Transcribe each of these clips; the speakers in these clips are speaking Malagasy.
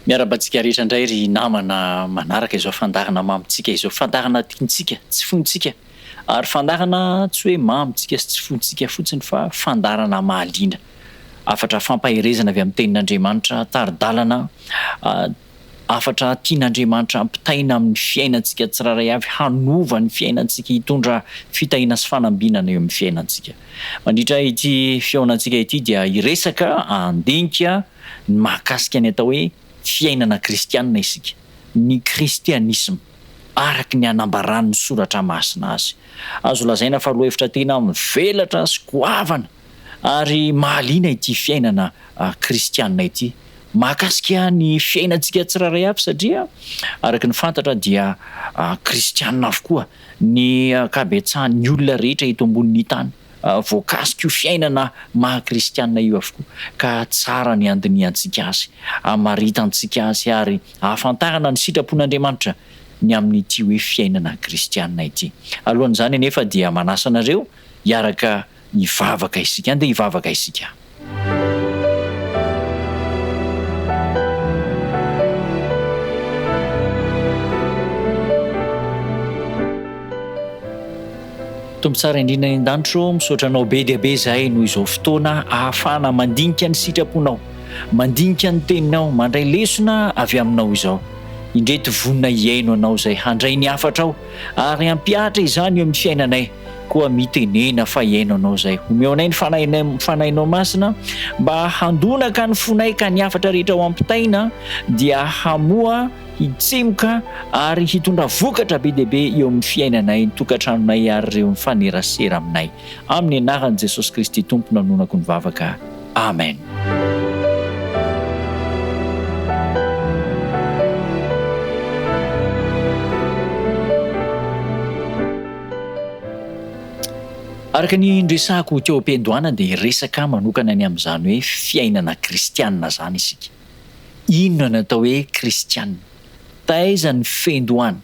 Miarahaba antsika rehetra indray ry namana manaraka izao fandaharana mamintsika izao, fandaharana tiantsika, tsy fointsika ary fandaharana tsy hoe mamintsika sy tsy fointsika fotsiny fa fandaharana mahaliana. Hafatra fampaherezana avy amin'ny tenin'Andriamanitra, tari-dalana, hafatra tian'Andriamanitra ampitaina amin'ny fiainantsika tsirairay avy, hanova ny fiainantsika, hitondra fitahiana sy fanambinana eo amin'ny fiainantsika. Mandritra ity fihaonantsika ity dia hiresaka handinika ny mahakasika ny atao hoe fiainana kristianina isika, ny kristianisma araka ny anambaran'ny Soratra Masina azy. Azo lazaina fa lohahevitra tena mivelatra sy goavana Ary mahaliana ity fiainana kristiana ity mahakasika ny fiainantsika tsirairay avy satria araka ny fantatra dia kristiana avokoa ny ankabetsahan'ny olona rehetra eto ambonin'ny tany. Voakasik'io fiainana maha kristiana io avokoa ka tsara ny handinihantsika azy, hamaritantsika azy ary hahafantarana ny sitrapon'Andriamanitra ny amin'ity hoe fiainana kristiana ity. Alohan'izany anefa dia manasa anareo hiaraka Hivavaka isika. Andeha hivavaka isika. Tompo tsara indrindra any an-danitra ô, misaotra Anao be dia be izahay noho izao fotoana ahafahana mandinika ny sitraponao, mandinika ny Teninao, mandray lesona avy Aminao izao. Indreto vonona hihaino Anao izay handray ny hafatrao ary hampihatra izany eo amin'ny fiainanay. Koa mitenena fa hihaino anao izay. Omeo anay ny fanahinay, fanahinao masina mba handonaka ny fonay ka ny hafatra rehetra ho ampitaina dia hamoa, hitsimoka ary hitondra vokatra be dia be eo amin'ny fiainanay, ny tokantranonay ary ireo mifanerasera aminay. Amin'ny anaran'i Jesosy Kristy Tompo no anonako ny vavaka. Amen. Araka ny noresahako teo am-piandohana dia hiresaka manokana ny amin'izany hoe fiainana kristianina izany isika. Inona no atao hoe kristianina? Taiza ny fiandohana?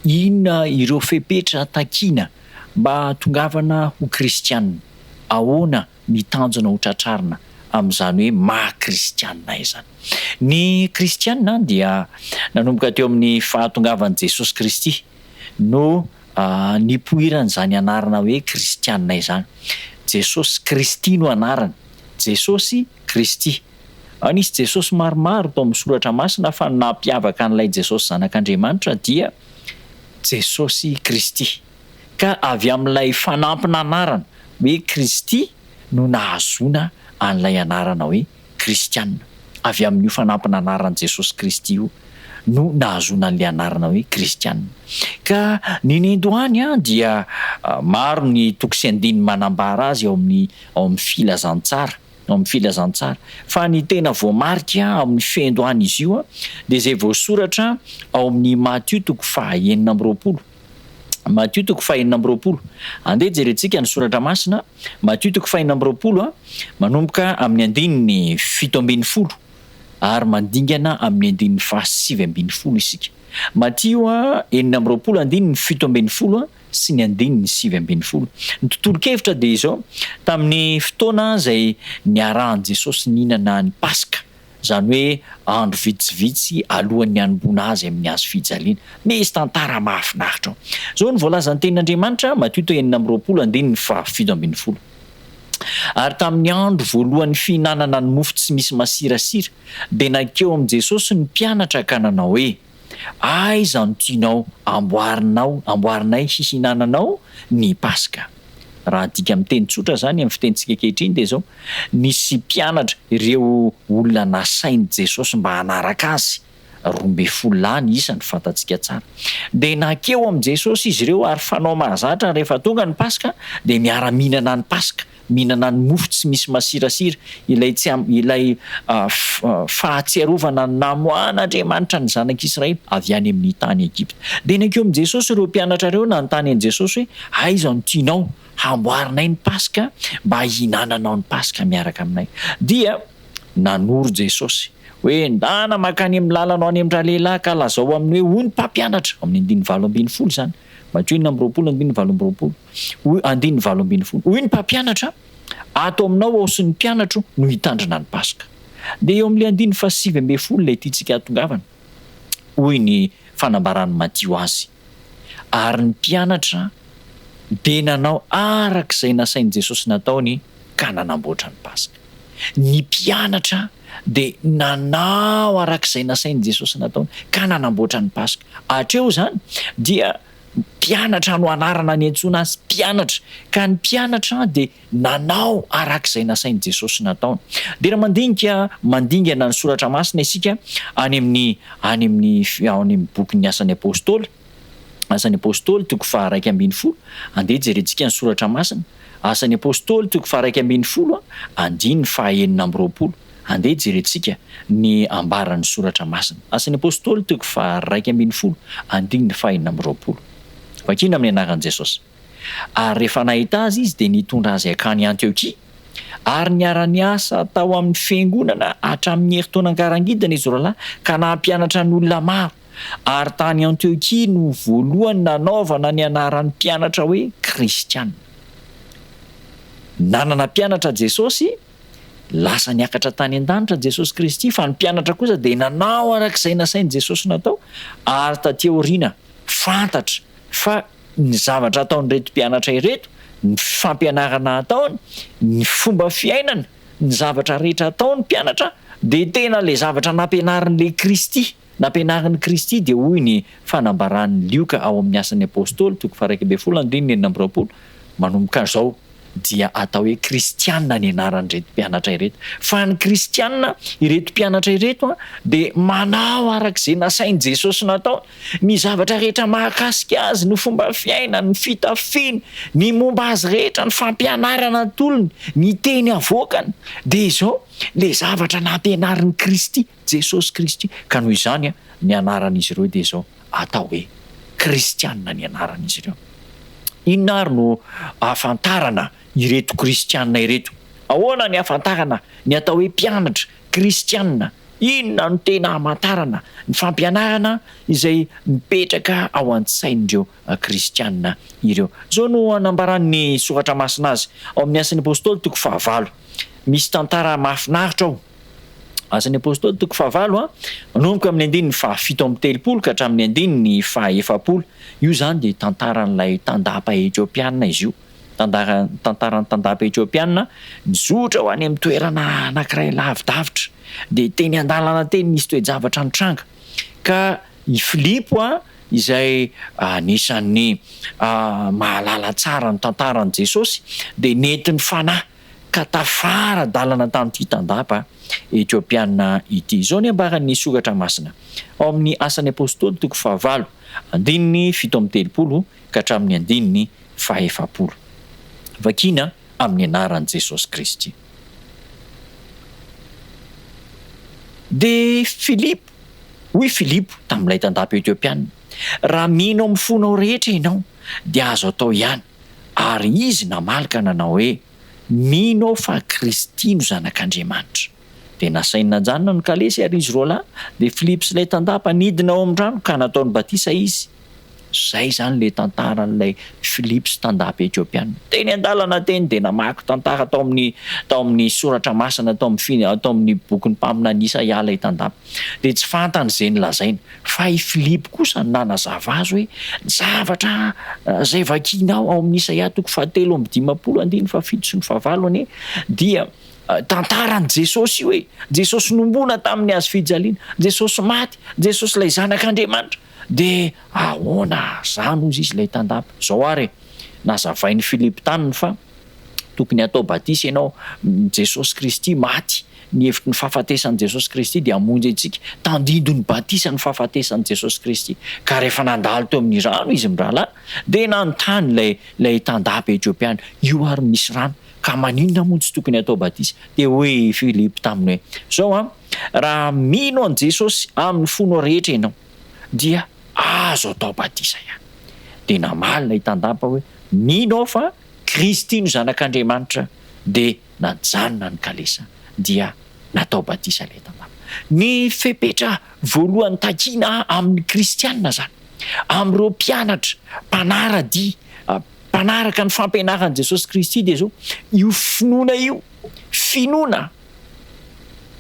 Inona ireo fepetra takiana mba hahatongavana ho kristianina? Ahoana ny tanjona ho tratrarina amin'izany hoe maha kristianina izany? Ny kristianina dia nanomboka teo amin'ny fahatongavan'i Jesosy Kristy no nipoiran'izany anarana hoe kristiana izany. Jesosy Kristy no anarany. Jesosy Kristy. Nisy Jesosy maromaro tao amin'ny Soratra Masina fa ny nampiavaka an'ilay Jesosy Zanak'Andriamanitra dia Jesosy Kristy. Ka avy amin'ilay fanampin'anarana hoe Kristy no nahazoana an'ilay anarana hoe Kristiana. Avy amin'io fanampin'anaran'i Jesosy Kristy io no nahazoana an'ilay anarana hoe Kristiana. Ka ny nendohany dia maro ny toko sy andininy manambara azy ao amin'ny ao amin'ny filazantsara, ao amin'ny filazantsara. Fa ny tena voamarika amin'ny fendohan'izy io dia izay voasoratra ao amin'ny Matio toko faha 26. Matio toko fahenina amby 20. Andeha jerentsika ny soratra masina, Matio toko fahenina amby 20, manomboka amin'ny andininy 17 ary mandingana amin'ny andininy faha 19 isika. Matio 26 andininy 17 sy ny andininy 19. Ny tontolon-kevitra dia izao, tamin'ny fotoana izay niarahan'i Jesosy nihinana ny Paska, Izany hoe andro vitsivitsy alohan'ny hanomboana azy amin'ny hazo fijaliana. Misy tantara mahafinaritra ao. Izao no voalazan'ny Tenin'Andriamanitra, Matio toko 26 andininy faha 17. Ary tamin'ny andro voalohan'ny fihinanana ny mofo tsy misy masirasira, dia nankeo amin'i Jesosy ny mpianatra ka nanao hoe, Aiza no tianao amboarinao, amboarinay hihinananao ny Paska? Raha adika amin'ny teny tsotra izany amin'ny fitenintsika ankehitriny dia izao, nisy mpianatra, ireo olona nasain'i Jesosy mba hanaraka Azy, 12 lahy ny isany, fantatsika tsara. Dia nankeo amin'i Jesosy izy ireo ary fanao mahazatra rehefa tonga ny Paska dia miara-mihinana ny Paska. mihinana ny mofo tsy misy masirasira, ilay tsy ilay fahatsiarovana ny namoahan'Andriamanitra ny zanak'Israely avy any amin'ny tany Egypta. Dia nankeo amin'i Jesosy ireo mpianatra ireo nanontany an'i Jesosy hoe, Aiza no tianao hamboarinay ny Paska mba hihinananao ny Paska miaraka aminay? Dia nanoro Jesosy hoe, Ndana mankany amin'ny lalanao any amin-dralehilahy ka lazao aminy hoe, hoy ny Mpampianatra, ao amin'ny andininy 18 izany, Matio 26 andininy 28. Hoy, andininy 18, hoy ny mpampianatra, Ato aminao aho sy ny mpianatro no hitandrina ny Paska. Dia eo amin'ilay andininy fahasivy ambinifolo ilay tiantsika hahatongavana, hoy ny fanambaran'i Matio azy, Ary ny mpianatra dia nanao araka izay nasain'i Jesosy nataony ka nanamboatra ny Paska. Ny mpianatra dia nanao araka izay nasain'i Jesosy nataony ka nanamboatra ny Paska. Hatreo izany dia mpianatra no anarana niantsoana azy, mpianatra. Ka ny mpianatra dia nanao araka izay nasain'i Jesosy nataony. Dia raha mandinika mandingana ny Soratra Masina isika any amin'ny any amin'ny any amin'ny bokin'ny Asan'ny Apostoly, Asan'ny Apostoly toko faha-11, andeha jerentsika ny Soratra Masina, Asan'ny Apostoly toko faha-11 andininy faha-26, andeha jerentsika ny ambaran'ny Soratra Masina. Asan'ny Apostoly toko faha-11 andininy faha-26. Vakina amin'ny anaran'i Jesosy. Ary rehefa nahita azy izy dia nitondra azy hankany Antiokia, ary niara-niasa tao amin'ny fiangonana hatramin'ny herintaona ankarangidina izy roalahy ka nampianatra ny olona maro. Ary tany Antiokia no voalohany nanaovana ny anaran'ny mpianatra hoe Kristiana. Nanana mpianatra Jesosy, lasa niakatra tany an-danitra Jesosy Kristy, fa ny mpianatra kosa dia nanao araka izay nasain'i Jesosy natao, ary taty aoriana fantatra fa ny zavatra ataon'ireto mpianatra ireto, ny fampianarana ataony, ny fomba fiainany, ny zavatra rehetra ataon'ny mpianatra dia tena ilay zavatra nampianarin'ilay Kristy, nampianarin'i Kristy dia hoy ny fanambaran'i Lioka ao amin'ny Asan'ny Apostoly toko faha-11 andininy 26 manomboka izao dia atao hoe kristiana ny anaran'ireto mpianatra ireto. Fa ny kristiana, ireto mpianatra ireto dia manao araka izay nasain'i Jesosy natao, ny zavatra rehetra mahakasika azy, ny fomba fiainany, ny fitafiany, ny momba azy rehetra, ny fampianarana atolony, ny teny avoakany, dia izao, ilay zavatra nampianarin'i Kristy, Jesosy Kristy. Ka noho izany, ny anaran'izy ireo dia izao, atao hoe kristiana ny anaran'izy ireo. Inona ary no ahafantarana ireto kristiana ireto? Ahoana ny ahafantarana ny atao hoe mpianatra kristiana? Inona no tena hamantarana ny fampianarana izay mipetraka ao an-tsain'ireo kristiana ireo? Izao no anambaran'ny Soratra Masina azy ao amin'ny Asan'ny Apostoly toko fahavalo. Misy tantara mahafinaritra ao. Asan'ny Apostoly toko fahavalo, manomboka amin'ny andininy fahafito amby telopolo ka hatramin'ny andininy fahaefapolo. Io izany dia tantaran'ilay tandapa etiopiana izy io. Tandara, tantaran'ny tandapa etiopiana nizotra ho any amin'ny toerana anankiray lavidavitra. Dia teny an-dalana teny nisy toe-javatra nitranga. Ka i Filipo izay anisan'ny mahalala tsara ny tantaran'i Jesosy dia nentin'ny Fanahy ka tafara-dalana tamin'ity tandapa etiopiana ity. Izao ny ambaran'ny Soratra Masina ao amin'ny Asan'ny Apostoly toko fahavalo andininy 37 ka hatramin'ny andininy fahefapolo. Vakina amin'ny anaran'i Jesosy Kristy. Dia Filipo, hoy Filipo tamin'ilay tandapa Etiopiana, Raha mino amin'ny fonao rehetra ianao, dia azo atao ihany. Ary izy namaly ka nanao hoe, Mino aho fa Kristy no Zanak'Andriamanitra. Dia nasainy najanona ny kalesy ary izy roalahy, dia Filipo sy ilay tandapa nidina ao amin'ny rano ka nataony batisa izy. Izay izany ilay tantaran'ilay Filipo sy tandapa Etiopiana. Teny an-dalana teny dia namaky tantara tao amin'ny tao amin'ny soratra masina tao amin'ny fi tao amin'ny bokin'ny mpaminany Isaia ilay tandapa. Dia tsy fantany izay nolazainy. Fa i Filipo kosa nanazava azy hoe ny zavatra izay vakianao ao amin'ny Isaia toko fahatelo amby dimampolo andininy fahafito sy ny fahavalo anie dia Tantaran'i Jesosy io e! Jesosy nombona tamin'ny hazo fijaliana, Jesosy maty, Jesosy ilay Zanak'Andriamanitra. Dia ahoana izany hozy izy ilay tandapa? Izao ary e, nazavain'i Filipo taminy fa tokony hatao batisa ianao, Jesosy Kristy maty, ny hevitry ny fahafatesan'i Jesosy Kristy dia hamonjy antsika, tandindon'ny batisa ny fahafatesan'i Jesosy Kristy. Ka rehefa nandalo teo amin'ny rano izy mirahalahy, dia nanontany ilay ilay tandapa Etiopiana, io ary misy rano, Ka maninona moa no tsy tokony hatao batisa? Dia hoy i Filipo taminy hoe, Izao an, raha mino an'i Jesosy amin'ny fonao rehetra ianao, dia azo atao batisa ihany. Dia namaly ilay tandapa hoe, Mino aho fa Kristy no Zanak'Andriamanitra. Dia najanona ny kalesa, dia natao batisa ilay tandapa. Ny fepetra voalohany takina amin'ny kristiana izany, amin'ireo mpianatra, mpanara-dia, Mpanaraka ny fampianaran'i Jesosy Kristy dia izao, io finoana io, finoana.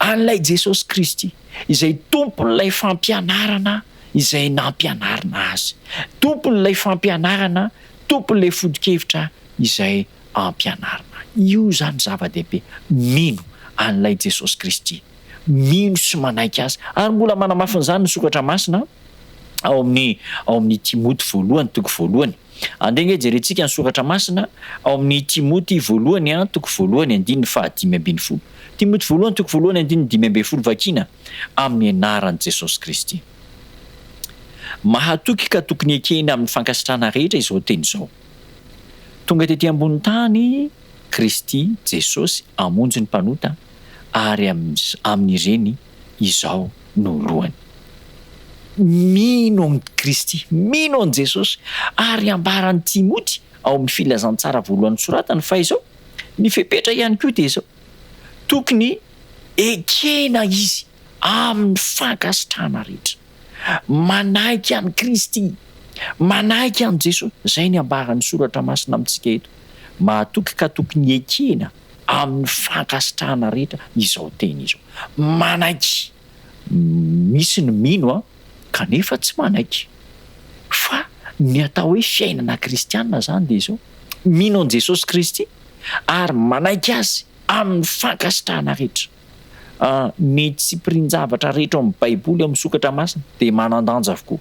an'ilay Jesosy Kristy izay tompon'ilay fampianarana izay nampianarina azy, tompon'ilay fampianarana, tompon'ilay foto-kevitra izay ampianarina. Io izany zava-dehibe, mino an'ilay Jesosy Kristy, mino sy manaiky Azy. Ary mbola manamafy an'izany ny Soratra Masina ao amin'ny ao amin'ny Timoty voalohany toko voalohany. Andeha ange jerentsika ny Soratra Masina ao amin'ny Timoty voalohany toko voalohany andininy faha-15. Timoty voalohany toko voalohany andininy 15 vakiana amin'ny anaran'i Jesosy Kristy. Mahatoky ka tokony ekena amin'ny fankasitrahana rehetra izao teny izao. Tonga tety ambony tany Kristy Jesosy hamonjy ny mpanota ary amin'ireny izao no lohany. Mino an'i Kristy, mino an'i Jesosy ary ambaran'i Timoty ao amin'ny filazantsara voalohany soratany fa izao, ny fepetra ihany koa dia izao, tokony ekena izy amin'ny fankasitrahana rehetra. Manaiky an'i Kristy, manaiky an'i Jesosy, izay ny ambaran'ny Soratra Masina amintsika eto. Mahatoky ka tokony ekena amin'ny fankasitrahana rehetra izao teny izao. Manaiky. Misy ny mino kanefa tsy manaiky. Fa ny atao hoe fiainana kristiana izany dia izao, mino an'i Jesosy Kristy ary manaiky Azy amin'ny fankasitrahana rehetra. Ny tsipirian-javatra rehetra ao amin'ny Baiboly, ao amin'ny Sokatra Masina, dia manan-danja avokoa.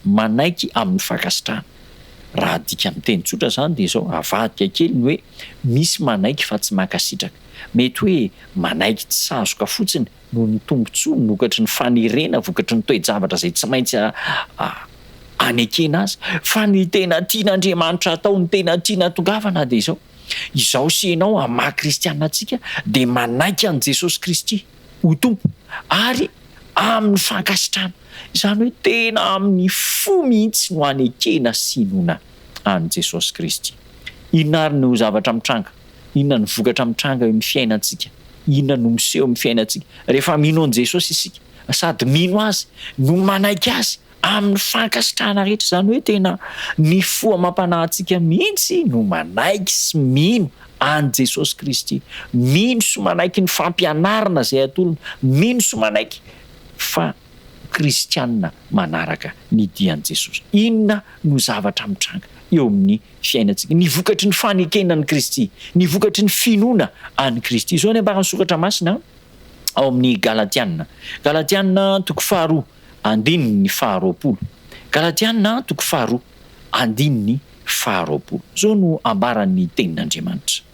Manaiky amin'ny fankasitrahana. Raha adika amin'ny teny tsotra izany dia izao, avadika kely ny hoe misy manaiky fa tsy mankasitraka. Mety hoe manaiky tsy sazoka fotsiny noho ny tombontsoa nokatry ny fanerena vokatry ny toe-javatra izay tsy maintsy anekena azy. Fa ny tena tian'Andriamanitra atao, ny tena tiana hatongavana dia izao, izaho sy ianao amin'ny maha kristiana antsika dia manaiky an'i Jesosy Kristy ho Tompo ary amin'ny fankasitrahana. Izany hoe tena amin'ny fo mihitsy no anekena sy inoana an'i Jesosy Kristy. Inona ary no zavatra mitranga? Inona no vokatra mitranga eo amin'ny fiainantsika? Inona no miseho amin'ny fiainantsika rehefa mino an'i Jesosy isika sady mino Azy no manaiky Azy amin'ny fankasitrahana rehetra? Izany hoe tena ny fo amam-panahintsika mihitsy no manaiky sy mino an'i Jesosy Kristy, mino sy manaiky ny fampianarana izay atolony, mino sy manaiky fa kristiana manaraka ny dian'i Jesosy. Inona no zavatra mitranga eo amin'ny fiainantsika? Ny vokatry ny fanekena an'i Kristy, ny vokatry ny finoana an'i Kristy. Izao ny ambaran'ny Soratra Masina ao amin'ny Galatiana. Galatiana toko faharoa, andininy faharoapolo. Galatiana toko faharoa, andininy faharoapolo. Izao no ambaran'ny Tenin'Andriamanitra,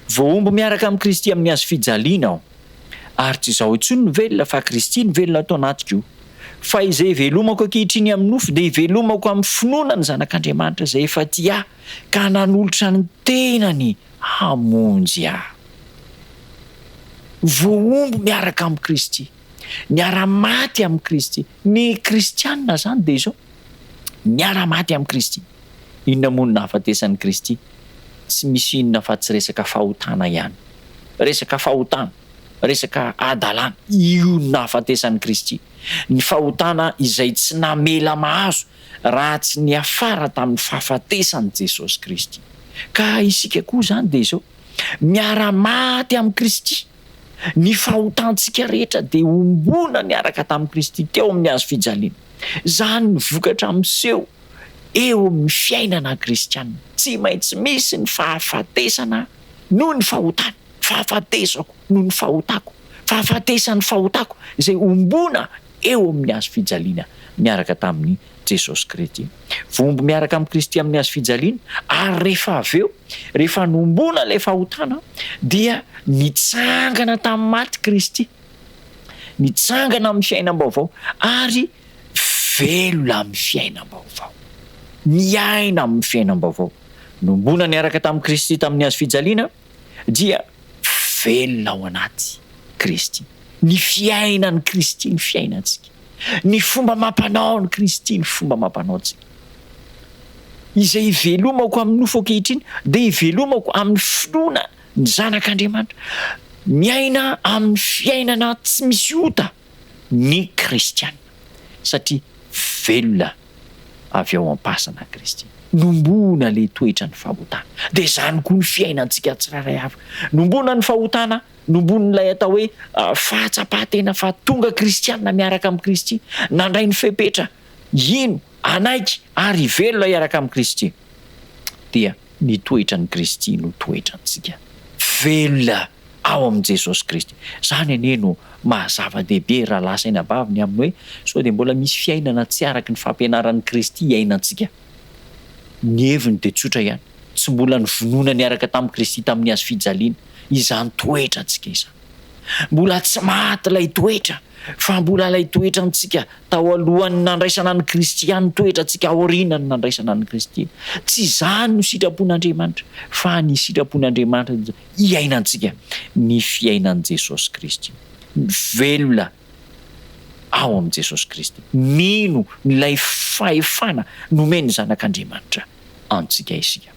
Voahombo miaraka amin'i Kristy amin'ny hazo fijaliana aho. Ary tsy izaho intsony no velona fa Kristy no velona ato anatiko. Fa izay ivelomako ankehitriny amin'ny nofo dia ivelomako amin'ny finoana ny Zanak'Andriamanitra izay efa tia ahy ka nanolotra ny tenany hamonjy ahy. Voahombo miaraka amin'i Kristy. Miara-maty amin'i Kristy. Ny kristiana izany dia izao, miara-maty amin'i Kristy. Inona moa no nahafatesan'i Kristy? Tsy misy inona fa tsy resaka fahotana ihany. Resaka fahotana, resaka hadalana, io no nahafatesan'i Kristy. Ny fahotana izay tsy namela mahazo raha tsy niafara tamin'ny fahafatesan'i Jesosy Kristy. Ka isika koa izany dia izao, miara-maty amin'i Kristy. Ny fahotantsika rehetra dia ombona niaraka tamin'i Kristy teo amin'ny hazo fijaliana. Izany ny vokatra miseho eo amin'ny fiainana kristiana. Tsy maintsy misy ny fahafatesana noho ny fahotana, fahafatesako noho ny fahotako, fahafatesan'ny fahotako izay ombona eo amin'ny hazo fijaliana miaraka tamin'i Jesosy Krity. Voahombo miaraka amin'i Kristy amin'ny hazo fijaliana, ary rehefa avy eo, rehefa nombona ilay fahotana, dia nitsangana tamin'ny maty Kristy, nitsangana amin'ny fiainam-baovao, ary velona amin'ny fiainam-baovao. Miaina amin'ny fiainam-baovao. Nombona niaraka tamin'i Kristy tamin'ny hazo fijaliana, dia velona ao anaty Kristy. Ny fiainan'i Kristy ny fiainantsika. Ny fomba amam-panaon'i Kristy ny fomba amam-panaontsika. Izay ivelomako amin'ny nofo ankehitriny dia ivelomako amin'ny finoana ny Zanak'Andriamanitra. Miaina amin'ny fiainana tsy misy ota ny kristiana satria velona. avy ao am-pasana Kristy. Nomboana ilay toetran'ny fahotana. Dia izany koa ny fiainantsika tsirairay avy. Nomboana ny fahotana, nombonin'ilay atao hoe fahatsapan-tena fa tonga kristiana miaraka amin'i Kristy, nandray ny fepetra hino, hanaiky ary hivelona hiaraka amin'i Kristy. Dia ny toetran'i Kristy no toetrantsika. Velona ao amin'i Jesosy Kristy. Izany anie no maha zava-dehibe rahalahy sy anabavy ny amin'ny hoe sao dia mbola misy fiainana tsy araka ny fampianaran'i Kristy iainantsika. Ny heviny dia tsotra ihany, tsy mbola nivonona niaraka tamin'i Kristy tamin'ny hazo fijaliana izany toetrantsika izany. Mbola tsy maty ilay toetra fa mbola ilay toetrantsika tao alohan'ny nandraisana an'i Kristy ihany ny toetrantsika aorianan'ny nandraisana an'i Kristy. Tsy izany no sitrapon'Andriamanitra fa ny sitrapon'Andriamanitra dia Hiainantsika ny fiainan'i Jesosy Kristy. Velona ao amin'i Jesosy Kristy. Mino ilay fahefana nomen'ny Zanak'Andriamanitra antsika isika.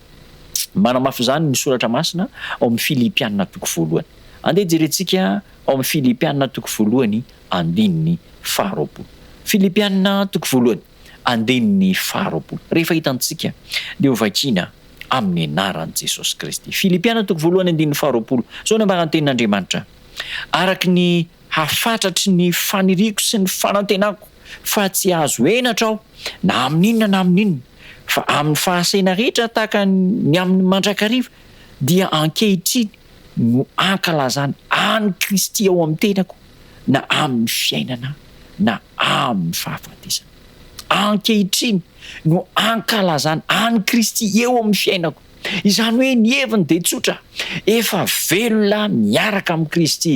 Manamafy izany ny Soratra Masina ao amin'ny Filipiana toko voalohany. Andeha jerentsika ao amin'ny Filipiana toko voalohany andininy faharoapolo. Filipiana toko voalohany andininy faharoapolo. Rehefa hitantsika dia hovakiana amin'ny anaran'i Jesosy Kristy. Filipiana toko voalohany andininy faharoapolo. Izao no ambaran'ny tenin'Andriamanitra, Araka ny hafatratry ny faniriako sy ny fanantenako fa tsy hahazo henatra aho na amin'inona na amin'inona, fa amin'ny fahasahiana rehetra tahaka ny amin'ny mandrakariva, dia ankehitriny no ankalazana an'i Kristy ao amin'ny tenako na amin'ny fiainana na amin'ny fahafatesana. Ankehitriny no ankalazana an'i Kristy eo amin'ny fiainako. Izany hoe ny heviny dia tsotra, efa velona miaraka amin'i Kristy,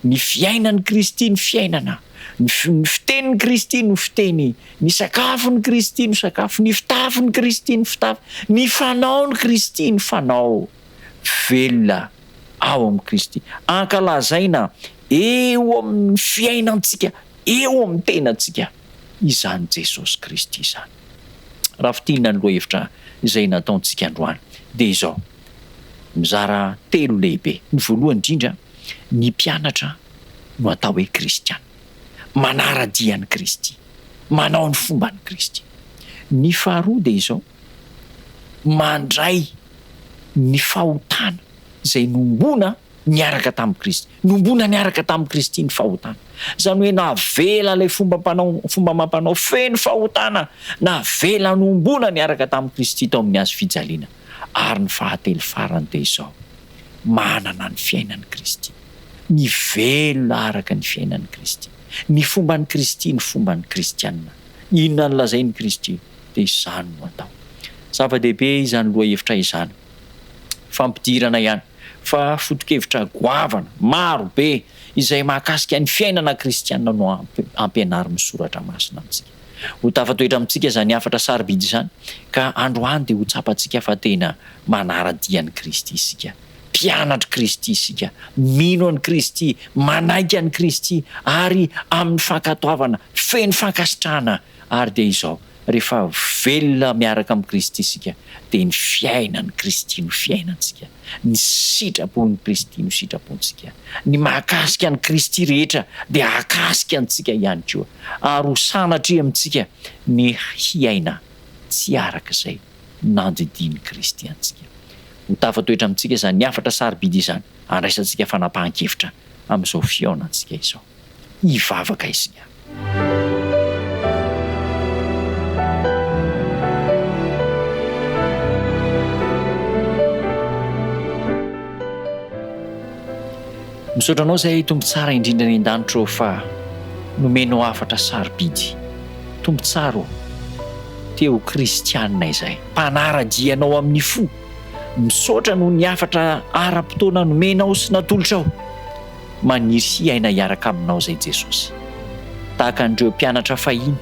ny fiainan'i Kristy no fiainana, ny fitenin'i Kristy no fiteny, ny sakafon'i Kristy no sakafo, ny fitafin'i Kristy no fitafy, ny fanaon'i Kristy no fanao. Velona ao amin'i Kristy. Ankalazaina eo amin'ny fiainantsika, eo amin'ny tenantsika izany Jesosy Kristy izany. Raha fintinina ny lohahevitra izay nataontsika androany dia izao, mizara telo lehibe. Ny voalohany indrindra, ny mpianatra no atao hoe kristiana. Manara-dia an'i Kristy, manao ny fomban'i Kristy. Ny faharoa dia izao, mandray ny fahotana izay nombona niaraka tamin'i Kristy. Nombona niaraka tamin'i Kristy ny fahotana. Izany hoe navela ilay fombam-panao, fomba amam-panao feno fahotana, navela nombona niaraka tamin'i Kristy tao amin'ny hazo fijaliana. Ary ny fahatelo farany dia izao, manana ny fiainan'i Kristy. Mivelona araka ny fiainan'i Kristy. Ny fomban'i Kristy no fomban'ny kristiana. Inona no lazain'i Kristy dia izany no atao. Zava-dehibe izany lohahevitra izany. Fampidirana ihany fa foto-kevitra goavana maro be izay mahakasika ny fiainana kristiana no ampianarin'ny Soratra Masina amintsika. Ho tafatoetra amintsika izany hafatra sarobidy izany ka androany dia ho tsapantsika fa tena manara-dia an'i Kristy isika. Mpianatr'i Kristy isika, mino an'i Kristy, manaiky an'i Kristy ary amin'ny fankatoavana feno fankasitrahana ary dia izao, rehefa velona miaraka amin'i Kristy isika dia ny fiainan'i Kristy no fiainantsika, ny sitrapon'i Kristy no sitrapontsika, ny mahakasika an'i Kristy rehetra dia hahakasika antsika ihany koa ary ho sanatria amintsika ny hiaina tsy araka izay nandidian'i Kristy antsika. Ho tafatoetra amintsika izany hafatra sarobidy izany handraisantsika fanapahan-kevitra amin'izao fihaonantsika izao. Hivavaka isika. Misaotra anao izay Tompo tsara indrindra any an-danitra ô fa nomenao hafatra sarobidy. Tompo tsara ô, te ho kristianina izahay, mpanara-dia anao amin'ny fo. Misaotra noho ny hafatra ara-potoana nomenao sy natolotrao. Maniry hiaina hiaraka aminao izay Jesosy. Tahaka an'ireo mpianatra fahiny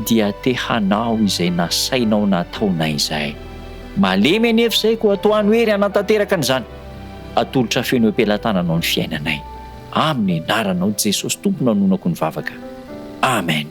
dia te hanao izay nasainao nataonay izahay. Malemy anefa izay koa tohano hery hanatanteraka an'izany. Atolotra feno eo am-pelatananao ny fiainanay. Amin'ny anaranao Jesosy Tompo no anonako ny vavaka. Amen.